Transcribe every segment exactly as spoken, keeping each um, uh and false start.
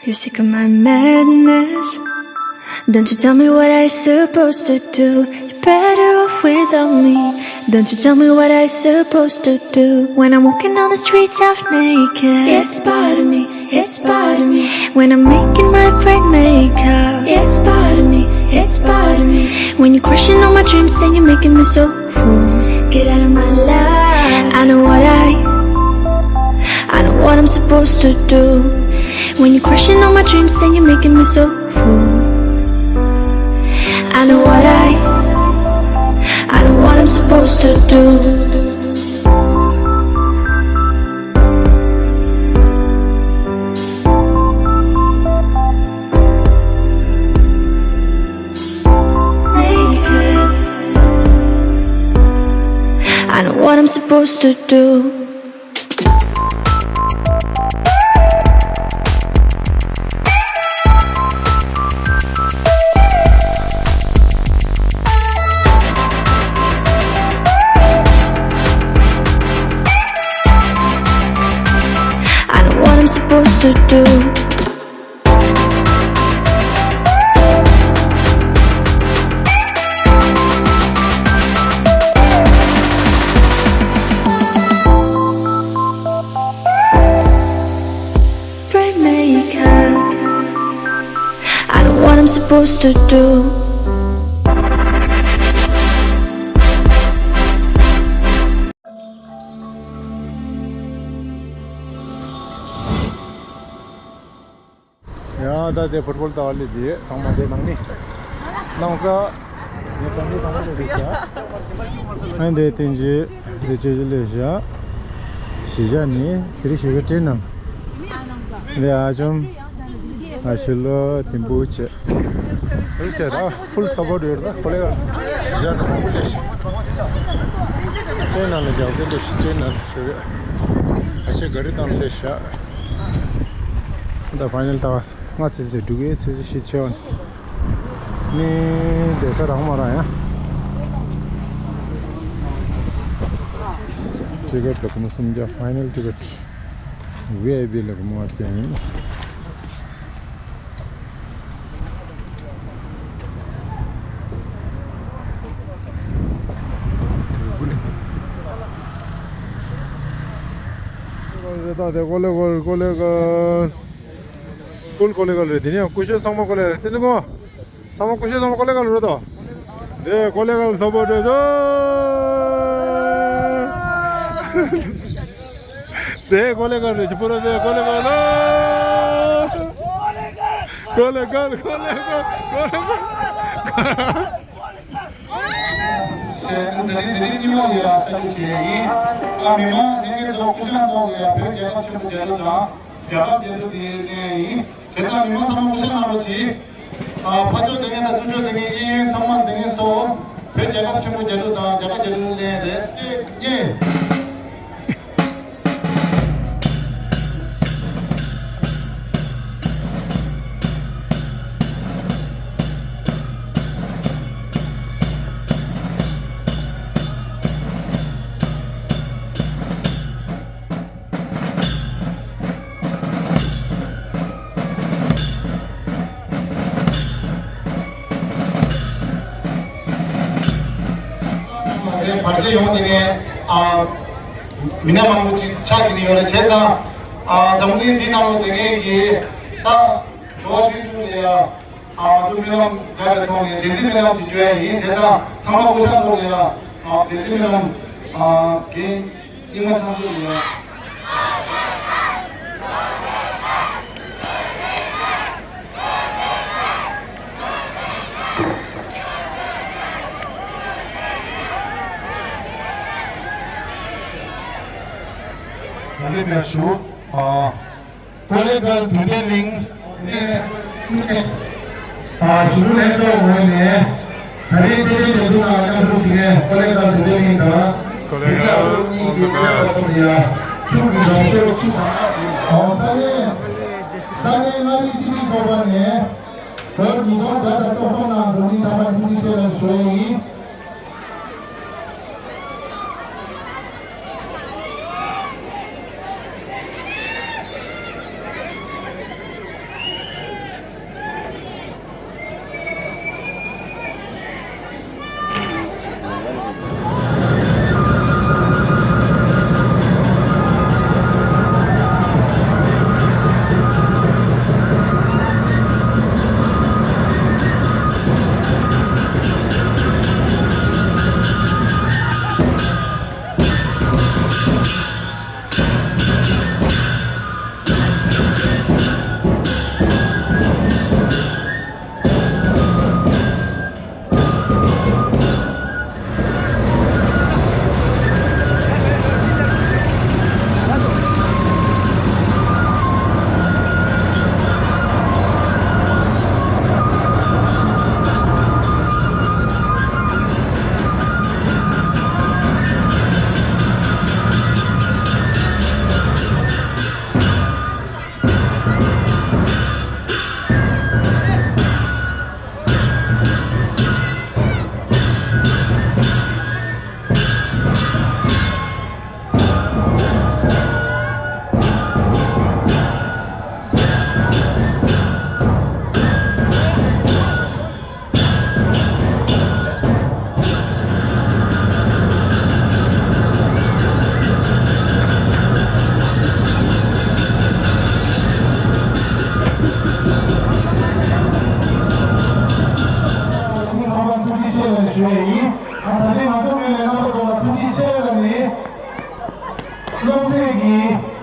You sick of my madness? Don't you tell me what I supposed to do. You better off without me. Don't you tell me what I supposed to do. When I'm walking on the streets half naked, it's part of me, it's part of me. When I'm making my brain makeup, it's part of me, it's part of me. When you're crushing on my dreams and you're making me so fool, get out of my life. I know what I, I know what I'm supposed to do. When you're crushing on my dreams and you're making me so fool, I know what I, I know what I'm supposed to do. I know what I'm supposed to do. I know what I'm supposed to do. Brain makeup. I know what I'm supposed to do. ཡང་ད་དེ་ཕུཊ་བོལ་ལྟ་བ་ལས་དེ་ཚང་མ་དེ་ནང་ནི་ནང་ས་ངས་དང་དེ་ཚང་མ་ལས་དེ་བྱ། ཨ་འདི་དེ་འཇི་དེ་ཅི་ཅི་ལས་བྱ། གཞིས་ཆགས་ནི་དེ་རིགས་ཞིག་གི་སྤྲིན་ནང་དེ་ཨ་ཅོམ་ཨ་ཤི་ལོ་དིམ་པུ་ཆེ། དེ་ཆེ་ད་ཕུལ་སབ་པོར་ཊི་ཡོད་ད་ཁོ་ལེ་ག་གཞིས་ཆགས་ནང་མང་པོ་ལས་ཤིག་སྤྲིན་ནང་ལས་རྒྱག་ཟེར་ལས་ཤིག་སྤྲིན་ནང་ཞུ་གི་ཨ་ཤེ་ག་རི་དང་ལས་ཤག་ད་ཕ་ནལ་ལྟ་བ་ང་ཚེ་ཚེ་འབྲུག་གི་ཚེ་ཚེ་ཤི་ཆེ་བ་ནི་འདས་ས་རང་མ་རང་ཡ། ཊི་ཀེ་ཊི་ལ་སྒོར་མོ་སུམ་བརྒྱ། ཕ་ནལ་ཊི་ཀེ་ཊི། ཝི་ཨའི་པི་ལ་སྒོར་མོ་ལྔ་བརྒྱ་ཡིན། རེད་ད་དེ་ཀོ་ལེ་གལ་ཀོ་ལེ་གལ། ཀུལ་ཀོ་ལེ་གལ་རེད། དེ་ནས་ཀུ་ཤུ་ཚང་མ་ཀོ་ལེ་གལ་རེད། དེ་ཚོ་ཀོ། ཚང་མ་ཀུ་ཤུ་ཚང་མ་ཀོ་ལེ་གལ་རེད་དོ། དེ་ཀོ་ལེ་གལ་སོ་པོ་འདྲ་ཚོ། དེ་ཀོ་ལེ་གལ་རེད། ཞིབ་པོ་ར་དེ་ཀོ་ལེ་གལ་ལ། ཀོ་ལེ་གལ་ཀོ་ལེ་གལ་ཀོ་ལེ་གལ། ཞེས་འདི་རིང་གཟའ་སྤེན་པ་ཉི་མ་ལ་ཡང་གསར་འགྱུར་བྱས་ཡིན། ཨ་མི་མང་ལྷན་རྒྱས་ཚོ་སྐུ་ཞབས་མདོག་ལ་ཡང་བོད་རྒྱལ་ཁབ་ཆེན་པོ་རྒྱལ་གླུ་དང་རྒྱལ་ཁབ་རྒྱལ་གླུ་དེ་གླེང་ཡིན། བྱས་ཙང་མི་མང་ཚང་མ་སྐུ་ཞབས་གནང་རོགས་གྱིས། ཨ་ཕར་ཕྱོགས་དེ་ངེད་དང་ཚུར་ཕྱོགས་དེ་ངེད་གཡས་གཡོན་ཚང་མ་དེ་ངེད་ཚོ་བོད་རྒྱལ་ཁབ་ཆེན་པོ་རྒྱལ་གླུ་དང་རྒྱལ་ཁབ་རྒྱལ་གླུ་གླེང་རེད། གཅིག་གཉིས། བར་ཆད་ཡོང་དེ་ངས་ཨ། མི་སྣ་མང་པོ་ཅིག་ཆགས་ཀྱི་ཡོད་རེད། བྱས་ཙང་ཨ་འཛམ་གླིང་འདི་ནང་ལ་དེ་ངེད་ཀྱི་ད་འགྲོ་བ་རིགས་དྲུག་ལ་ཡ་ཨ་ཚུར་སྨོན་ལམ་བརྒྱབ་པའི་ཐོག་ནས་བདེན་ཚིག་སྨོན་ལམ་ཅིག་སྐྱོན་ཡིན། བྱས་ཙང་ཚང་མ་སྐུ་ཞབས་ཚོ་ལ་ཡ་ཨ་བདེན་ཚིག་སྨོན་ལམ་ཨ་རྒན་རྙིང་མ་ཚང་ཚོ་ལ་ཡ། ཡང་ལེགས་པར་ཞུ། ཨ། ཀོ་ལེ་གལ་དུས་ལྡན་གླིང་། ཨ། གཞིས་ལུས་ལྷན་ཚོགས་ངོས་ནས་ད་རེས་ཚེ་རིང་དོན་གྲུབ་ནང་མཉམ་ཞུགས་བྱེད་མཁན་ཀོ་ལེ་གལ་དུས་ལྡན་གླིང་དང་། ཀོ་ལེ་གལ་གཉིས་ཀྱི་ཚོགས་པ་ཡ་ཆུང་གི་རང་སྐྱོར་ཆུ་དང་། ཨོ་ས་གནས་ས་གནས་མངའ་རིས་སྤྱི་མཐུན་ཚོགས་པ་ནས། ལོ་ཉིས་སྟོང་བརྒྱ་དང་བཅུ་གསུམ་ནང་འཛམ་གླིང་ཐང་པ་ཐུགས་རྗེ་ཆེ་ལ་ཞུ་ཡི་ཡིན།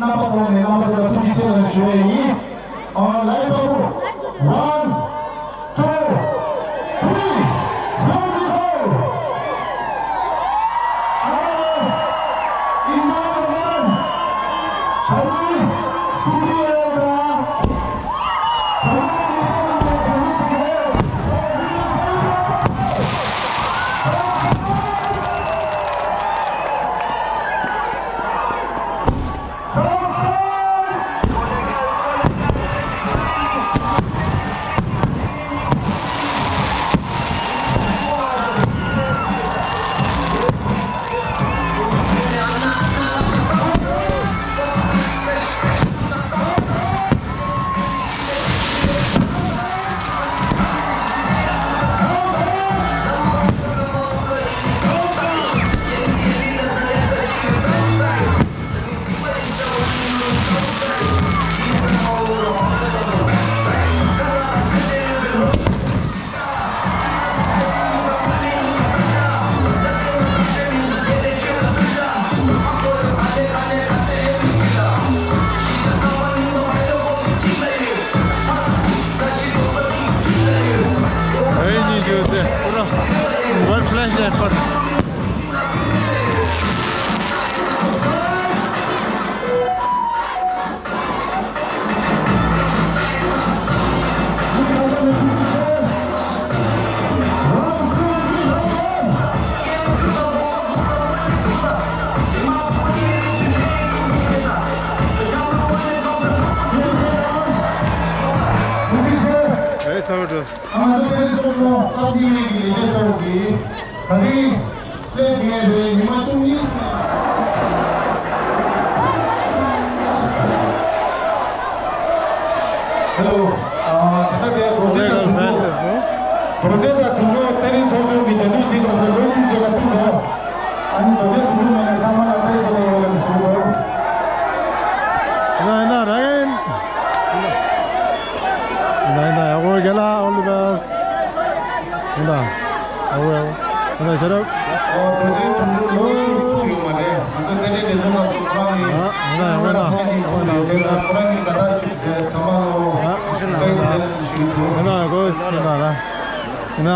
རྣམ་པ་ཚོ་ནས་རྣམ་པ་ཚོ་ལ་ཐུགས་རྗེ་ཆེ་ཞུ་ཡས་ཡིན། ཨ་ལའི་པ་པོ། One, two, three, ready, go! Hey, you do that. Put on one flashlight for Hey, it's over to us. ང་ཚོ་དེ་ཚོ་ཚོ་སྟབས་བདེ་མེད་ཀྱི་ལས་བྱེད་ཚོ་གིས་ད་རེས་སླེབས་ངེས་རེད། ཉི་མ་བཅུ་གཉིས། ཧེ་ལོ། ཨ་ད་ལྟ་དེ་རྡོ་རྗེ་དང་དུང་ལོ། རྡོ་རྗེ་དང་དུང་ལོ་ཚེ་རིང་ཚོགས་ཆུང་གི་རྒྱ་མི་འདི་ཚོ་ཚོ་ལོ་རྒྱུས་བྱེད་པ་ཐུག་འདུག་ཨ་ནི་རྡོ་རྗེ་དུང་ལོ་མེད་ན་ཚང་མ་ལ་ཚེ་ཚོ་ལོ་ཡོད་ལ་མི་ཞུ་བར། ན་ན་ར་ཡིན། ན་ན་ཡག་པོ་རྒྱལ་ལ་all the best། ཡིན་ད། ཨོ་ཨོ། ཡིན་ད་ཤ་རབ། ཨོ་ཁོ་ཚོའི་ཐུང་ཐུང་ལོ་ཡིན་ཐུག་ཡོད་མ་རེད། ང་ཚོ་ཚེ་འདས་དེ་ཚོ་ལ་ཐུག་ཐུག་ཡིན། ཨ་ཡིན་ད་ཡག་པོ་ཡིན་ད། ཨོ་ཡིན་ད་ཡག་པོ་ཡིན་ད། ཁོ་རང་གིས་ད་ལྟ་ཅིག་བྱས་ཚང་མ་ལོ། ཨ་ཡིན་ད་ཡིན་ད། ཡིན་ད་གོ་ཡིན་ད་ལ། ཡིན་ད།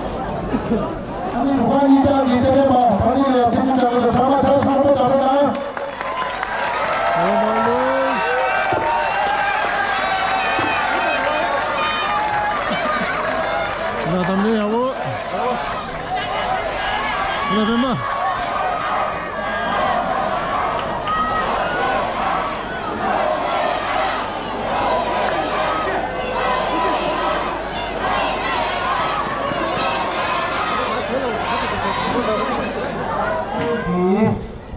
ཨ་ནི་བུ་ག་གཉིས་ཆར་གྱི་ཚེ་རིང་པ་ཚང་མ་ལ་ཡ་ཚེ་རིང་ལ་ཚང་མ་ཆ་ཚང་པོ་བདག་པོ་དང་། ན་དམ་ནི་ཡག་པོ། ན་དམ་མ།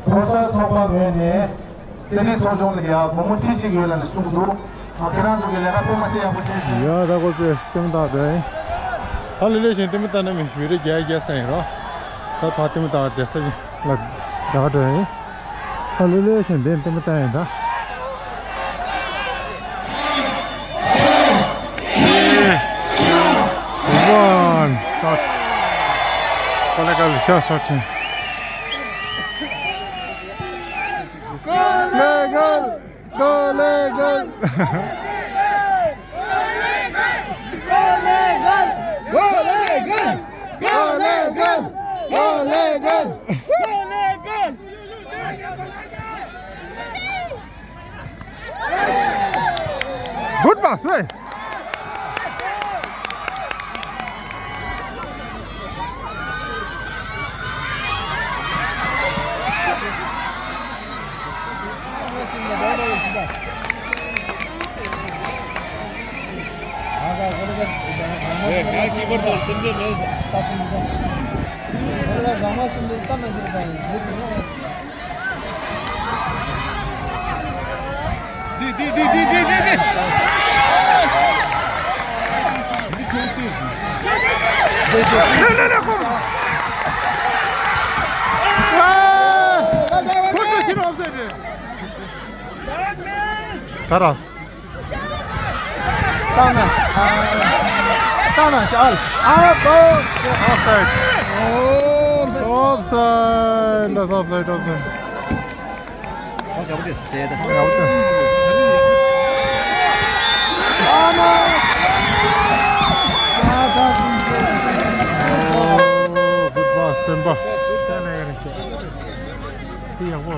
ཕོ་གསར་ཚོགས་པ་ངོས་ནས་ཚེ་རིང་ཚོགས་ཆུང་ལ་ཡ་སྒོར་མོ་ཁྲི་གཅིག་ཡོད་ལབ་ནས་གསུངས་འདུག་ཨ་ཁྱེད་རང་ཚོ་གི་ལས་ཀ་དཔེ་མ་སྲིད་ཡག་པོ་བྱས་ཤིང་། ཡ་ད་ཁོ་ཚོས་ལྟད་མོ་བལྟ་བསྡད་ཡིན། ད་ལེ་ལེ་བཞིན་ལྟད་མོ་བལྟ་ན་མི་མི་རེ་རྒྱག་རྒྱག་ས་ཡིན་རོ། ད་ཕ་ལྟད་མོ་བལྟ་བསྡད་ས་ཡིན་ལ་རྒྱག་འགྲོ་ཡིན། ཨ་ལེ་ལེ་ཞིག་འདི་འདི་མི་བལྟ་ཡིན་ད། One shot. ཀོ་ལེ་གལ་ཤ་ཤོར་ཕྱིན། ཀོ་ལེ་གལ། ཀོ་ལེ་གལ། ཀོ་ལེ་གལ། ཀོ་ལེ་གལ། ཀོ་ལེ་གལ། Good pass, hey. ད་ར། བཏང་ན། བཏང་ན་ཤག་ཨ་ཨ་ཨོ་ཕ་སའིཌ། ཨོ་ཕ་སའིཌ། ཨོ་ཕ་སའིཌ། ལ་ཨོ་ཕ་སའིཌ། ཨོ་ཕ་སའིཌ། ཨོ་ཡག་པོ་རེད། དེ་ད་ཡག་པོ་རེད། ཨོ་གུཌ་པཱས། བདེན་པ། དེ་ཡག་པོ།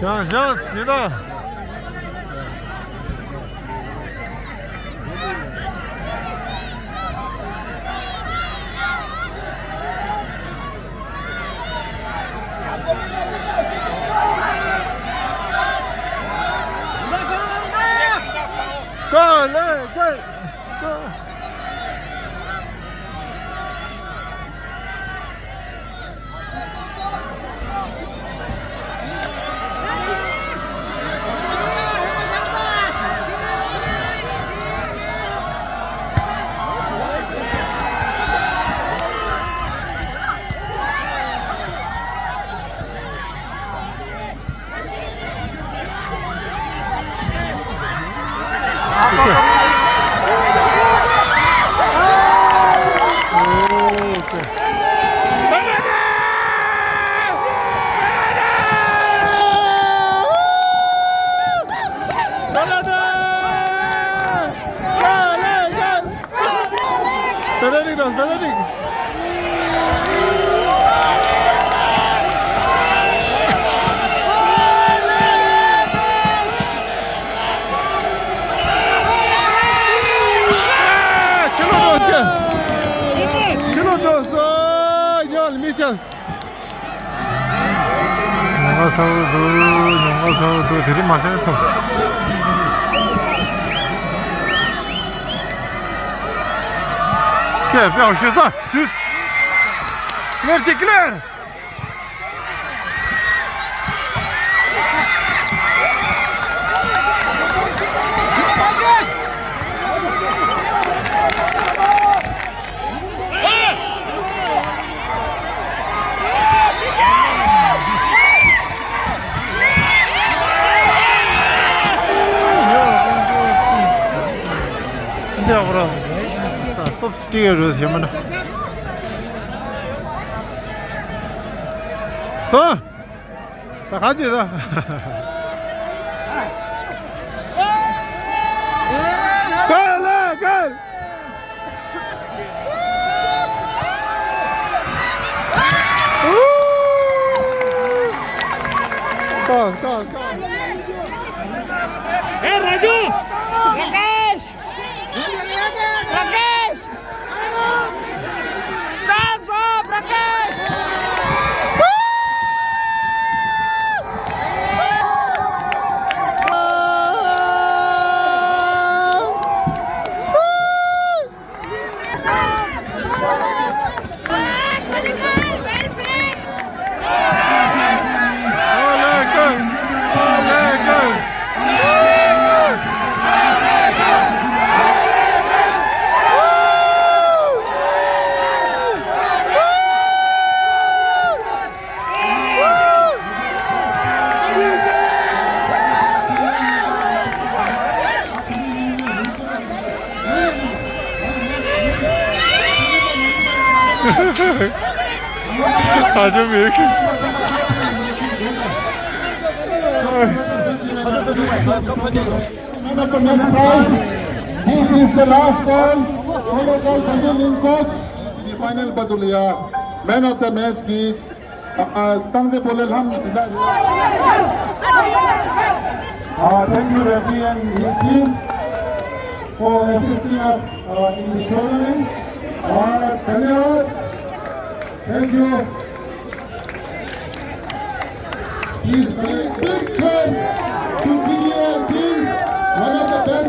བྱང་ཤར་སི་ཏཱ། ཀོ་ལེ་ཀོ། ཕྱི་ལོགས་འགྲོ། ཕྱི་ལོགས་འགྲོ་སོང་། ཉལ་མི་ཤེས། ཉམས་ང་ཚ་བོ་འདུག་ཉམས་ང་ཚ་བོ་འདུག་དེ་རིང་མ་ཤེས་ན་ཐོབ། ཀེ་པེ་ཨོ་ཤེས་ས་ཟུས། ཀི་ལེར་བྱེད། ཀི་ལེར། འདི་ཨ་ར་སོབ་སི་ཊི་ཊུཊ་རེད་ཞེས་མ་ན། སོ། ད་ག་ཅི་ད། གལ་ལ་གལ། ཀ་ཀ་ཀ། ཨེ་ར་ཇུ། ར་ཀེཤ། ར་ཀེཤ། Dance of Rakesh! ཨ་ཅོ་མིག Man of the match prize. This is the last one. Final battle ya. Man of the match ki. ཨ། ཏང་ཙེ་པོ་ལེ་ལྷམ་འདི་འདྲ། ཨ། Thank you, referee and his team, for assisting us, uh, in the tournament. ཨ། धन्यवाद। Thank you. Please play big hand to T G I team, one of the best.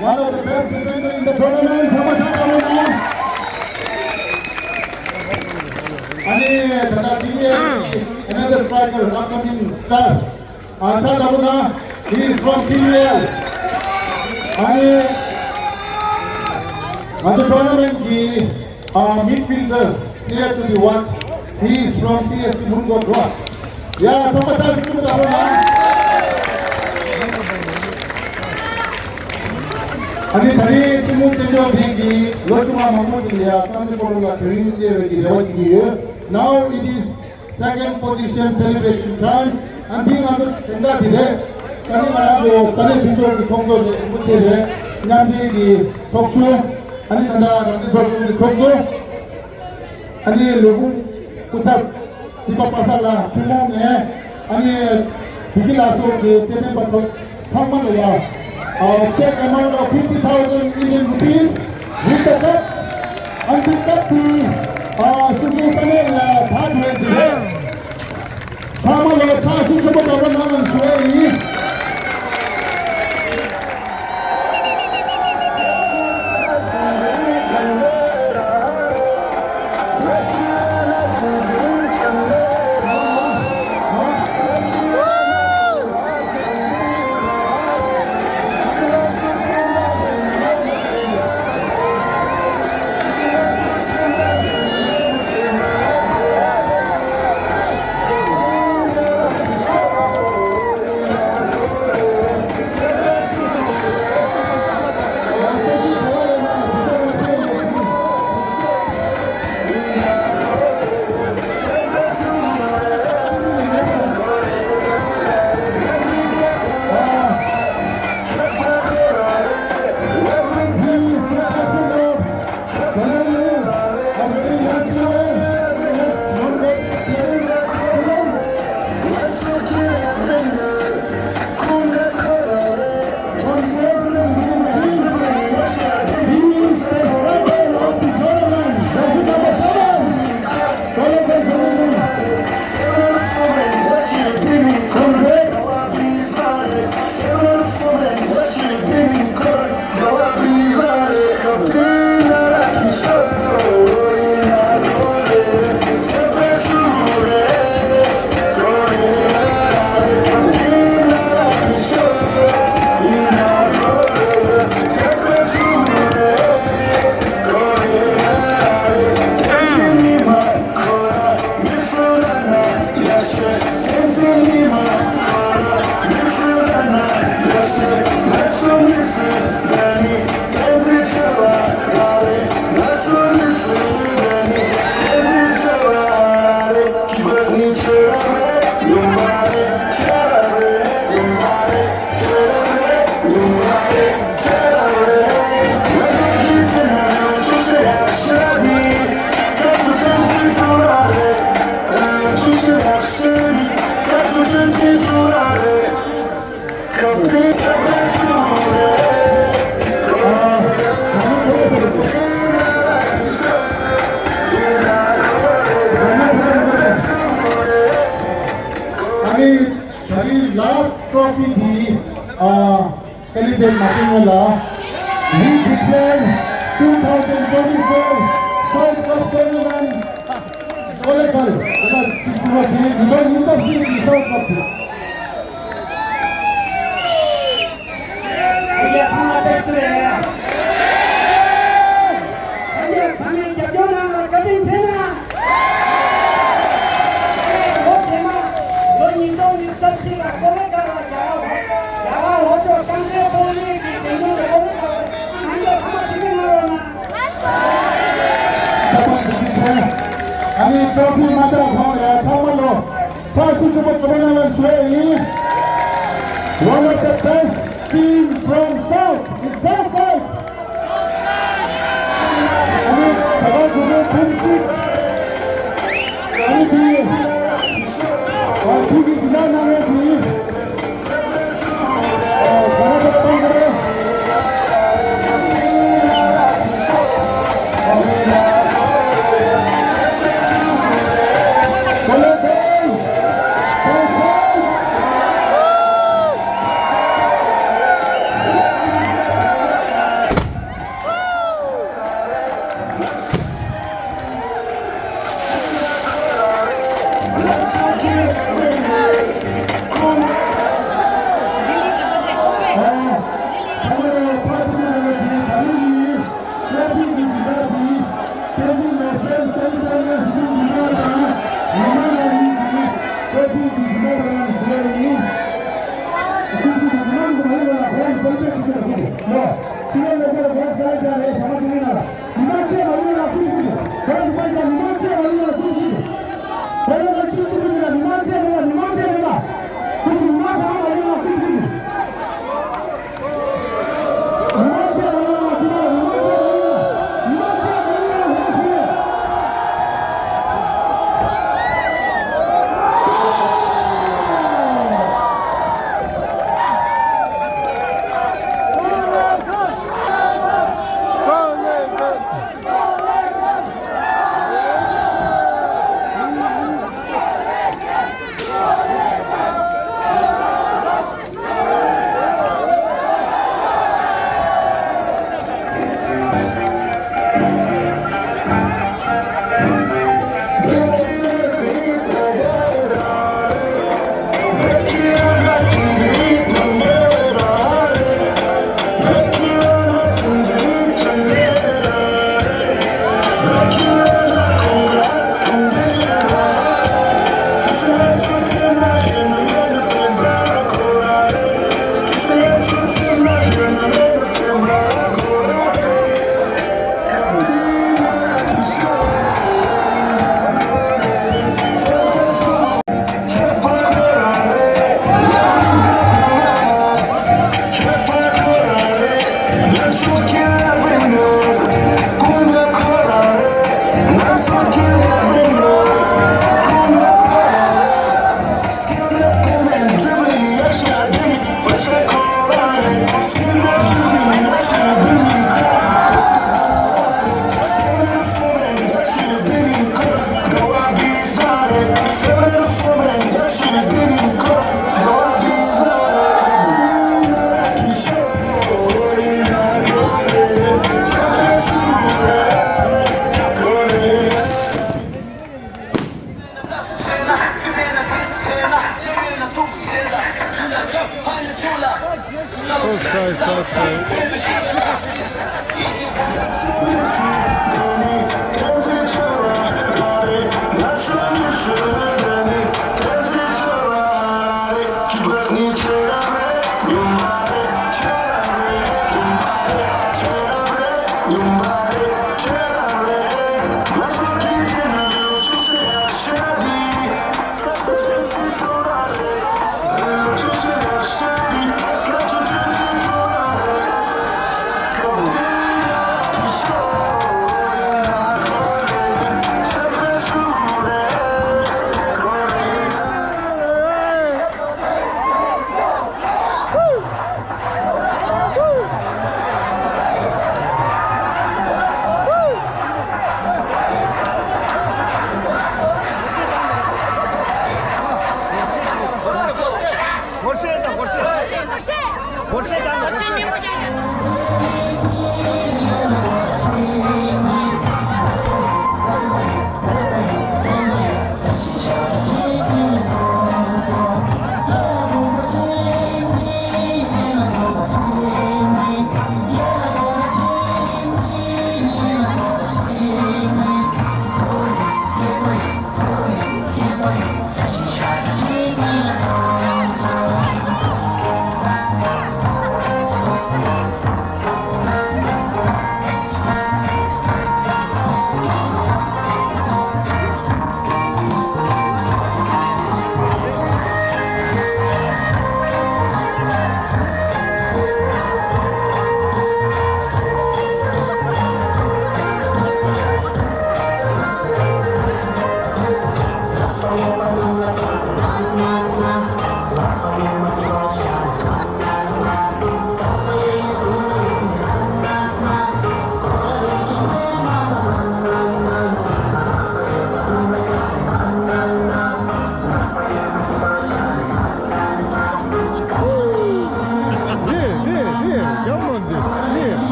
One of the best defender in the tournament, ཚང་མ་ཕྱག་བརྐྱངས་རོགས་གནང་། ཨ་ནི་ད་ལྟ་དེ་ནས་another striker, upcoming star. ཨ་ཕྱག་བརྐྱངས་རོགས་གནང་། He is from T V L. ཨ་ནི་ང་ཚོ་tournament གི་ཨ་midfielder, player to be watched. He is from C S T Mungkot Road. ཡ། ཚང་མ་ཕྱག་ཞིག་ཐུག་ད་ཧོ་ན། ཨ་ནི་ད་རེས་ཐུན་མོང་བསྟན་འབྱུང་ལྡན་གྱི་ལོ་ཆུང་བ་མང་པོ་ཅིག་ལ་ཡ་རྐང་རྩེད་སྤོ་ལོ་ལ་དོན་སྙིང་རྗེ་བའི་གི་རེ་བ་བྱེད་ཀྱི་ཡོད། Now it is second position celebration time. ཨ་འདི་ང་ཚོ་གཟེངས་རྟགས་དེ་རེད། ད་ནི་ང་རང་ཚོ་ས་གནས་མཐུན་ཚོགས་ཀྱི་ཚོགས་གཙོ་ནས་རིན་པོ་ཆེ་རེད། མཉམ་འབྲེལ་གྱི་ཚོགས་གཞོན། ཨ་ནི་ད་ལྟ་རང་བཙན་ཚོགས་ཆུང་གི་ཚོགས་གཙོ། ཨ་ནི་ལས་ཁུངས་སྐུ་ཚབ་སྲིད་པ་པ་སངས་ལགས་ཐུན་མོང་ནས། ཨ་ནི་བདེ་སྐྱིད་ལགས་སོགས་ཀྱི་རྩེད་འགྲན་པ་ཚོ་ཚང་མ་ལ་ཡ། ཨ་check amount of fifty thousand Indian rupees with the cup, and the cup to ཨ་སུ་ཁུ་ས་གནས་ལ་ཕར་བྱོན་ཏེ། ཚང་མ་ལ་ཁ་ཤུགས་ཆེན་པོ་བརྡབ་རོགས་གནང་ཞུ་ཡ་ཡིན། འདི་ཨ་ཀ་ལི་པེན་མ་ཏི་ངོ་ལ། We declare two thousand twenty-four South Cup Tournament Kolekar. ད་ལྟ་ཚིག་ཐུབ་པ་བྱས་ནས་འདི་ལོ་ཉིན་ལྟར་བཞིན་གྱི་South Cup། ཨ་ཡ་ཚང་མ་བདེ་སྐྱིད་རེད། ཨ་ཡ་ཚང་མས་རྒྱབ་སྐྱོར་གནང་ལ་བཀའ་དྲིན་ཆེ་གནང་། ལོ་རྗེས་མ་ལོ་ཉིས་སྟོང་ཉི་ཤུ་རྩ་གཅིག་ལ་ཀོ་ལེ་གྷལ་ལ་རྒྱལ་བ་རྒྱལ་བ་ལྷོ་ཕྱོགས་རྐང་རྩེད་སྤོ་ལོའི་གི་འགྲན་བསྡུར་ལ་ཀོ་ལེ་གྷལ་ལ་ང་ཚོ་ཚང་མ་ཕྱི་འགྱུར་གནང་རོགས་གནང་། ཨ་ནི་ཊོ་ཕི་མ་བཏང་གོང་ལ་ཚང་མ་ལོ། ཕྱག་ཤུགས་ཆེན་པོ་དགའ་པོ་གནང་ལ་ཞུ་ཡ་ཡིན། One of the best team from South is South Side. ཨ་ནི་ད་ག་ཟེར་ན་ཁོང་ཚོས་ཨ་ནི་དེ་ཨ་ཐུགས་ཀྱི་འཇིགས་སྣང་གནང་ཡ་དེ་ཡིན། South side, south side.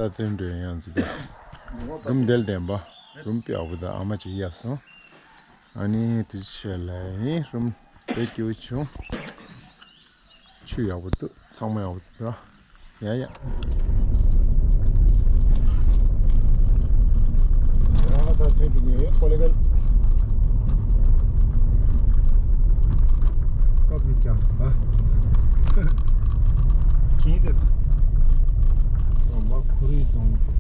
ད་དོན་འགྲོ་ཡང་ཟི་ད། རུམ་དེལ་ལྡན་པ། རུམ་ཡག་པོ་ད་ཨ་མ་ཅིག་གཡར་སོང་། ཨ་ནི་དུས་ཆེ་ལ་ཡིན་རུམ་དེ་སྐྱིད་བྱུང་། ཆུ་ཡག་པོ་འདུག་ཚང་མ་ཡག་པོ་འདུག་ཡ་ཡ། ཡ་ད་ཐེངས་འདི་ངས་ཀོ་ལེ་གལ། ཀོ་བི་ཀྱང་སྟ། ཁྱིན་དེ། མ་ཁུ་རི་རྫོང་།